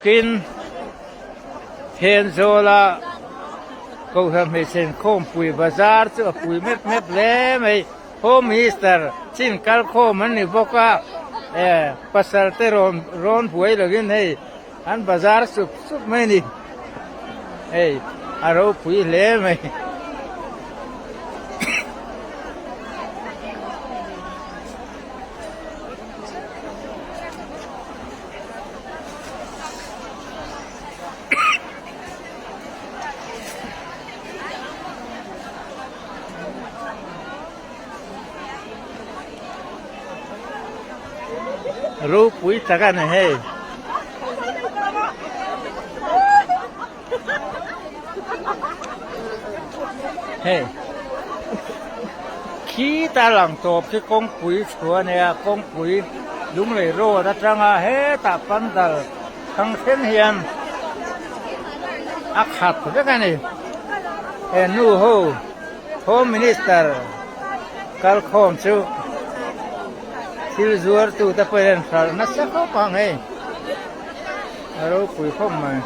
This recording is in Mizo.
Tin, Thenzawla Kohhran hmeichhe inkhawmpui bazar chu a pui mep mep hle mai. Home Minister chin kalkhawm an ni bawk a, pasal te rawn rawn buai lovin hei an bazar sup sup mai a ni. Hei a ropui hle mai. Ropui tak a ni hei. Hei khita lang tawp khi kawngpui chhuah a nia kawngpui Lunglei road atanga hetah pandal thang thleng hian a khat vek a ni. He nu ho Home Minister kalkhawm chu thil zuar tute pawhin an hralh nasa khawp ang hei. A ropui khawp mai.